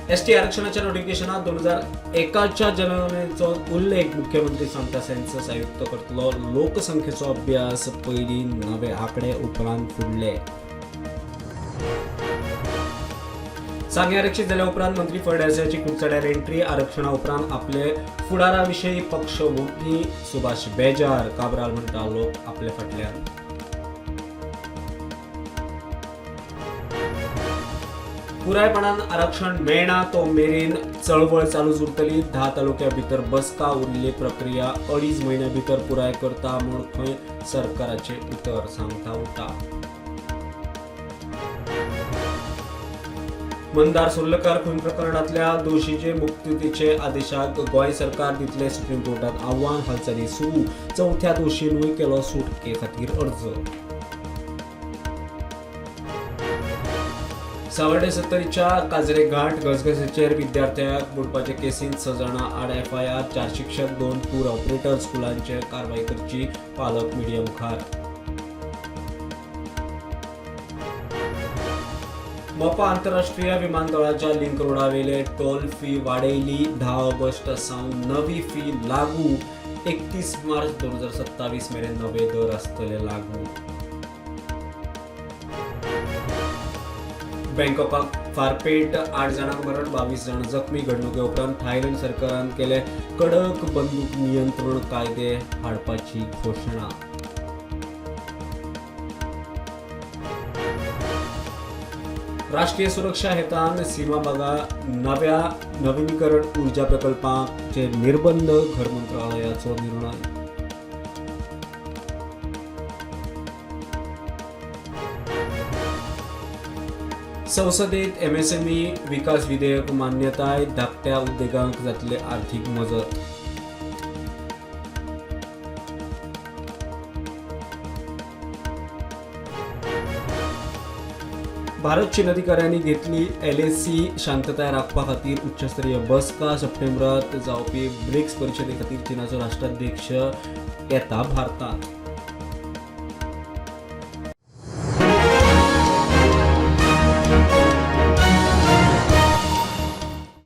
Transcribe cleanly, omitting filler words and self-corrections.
ST आरक्षणाच्या नोटिफिकेशनात 2001च्या जनगणनेचो उल्लेख. मुख्यमंत्री सांगता सेन्सस आयुक्त करतलो लोकसंख्येचो अभ्यास. पयलीं नवे आंकडे, उपरांत फुडले. सांगें आरक्षीत जाल्या उपरांत मंत्री फर्नांडीसाची कुडचड्यार एंट्री. आरक्षणा उपरांत आपले फुडारा विशीं पक्ष वोगी. सुभाष बेजार. काब्राल म्हणटा लोक आपले फाटल्यान. पुरायपणान आरक्षण मेळना तो मेरेन चळवळ चालूच उरतली. 10 तालुक्या भितर बसका. उरिल्ली प्रक्रिया 2.5 म्हयन्या भितर पुराय करता म्हूण खंय सरकाराचें उतर सांगता उता. मंदार सुर्लकार खून प्रकरणांतल्या दोशीचे मुक्ततेचे आदेशाक गोंय सरकार दितले सुप्रीम कोर्टात आव्हान. हालचाली सुरू. चवथ्या दोशीनूय केलो सुटके खातीर अर्ज. सावर्डे सत्तरीच्या काजरे घाट घसघशीचेर विद्यार्थ्याक बुडपाचे केसींत 6 जाणां आड एफआयआर. 4 शिक्षक, 2 टूर ऑपरेटर. स्कुलांचेर कारवाय करची. पालक मिडिया मुखार. मोपा आंतरराष्ट्रीय विमानतळाच्या लिंक रोडावेले टोल फी वाडयली. 10 ऑगस्ट सावन नवी फी लागू. 31 मार्च 2027 मेरेन नवे दर आसतले लागू. बँकॉकाक फारपेट. 8 जाणांक मरण, 22 जाण जखमी. घडणुके उपरांत थायलंड सरकारान केले कडक बंदूक नियंत्रण कायदे हाडपाची घोशणा. राष्ट्रीय सुरक्षा हेतान सीमा भागा नव्या नविनीकरण ऊर्जा प्रकल्पांचे निर्बंध. घर मंत्रालयाचो निर्णय. संसदेत एमएसएमई विकास विधेयक मान्यताय. धाकट्या उद्देगांक जातले आर्थिक मजत. भारत चीन अधिकाऱ्यांनी घेतली एलएसी शांतताय राखपा खातीर उच्चस्तरीय बसका. सप्टेंबरात जावपी ब्रिक्स परिशदे खातीर चीनाचो राष्ट्राध्यक्ष येता भारतांत.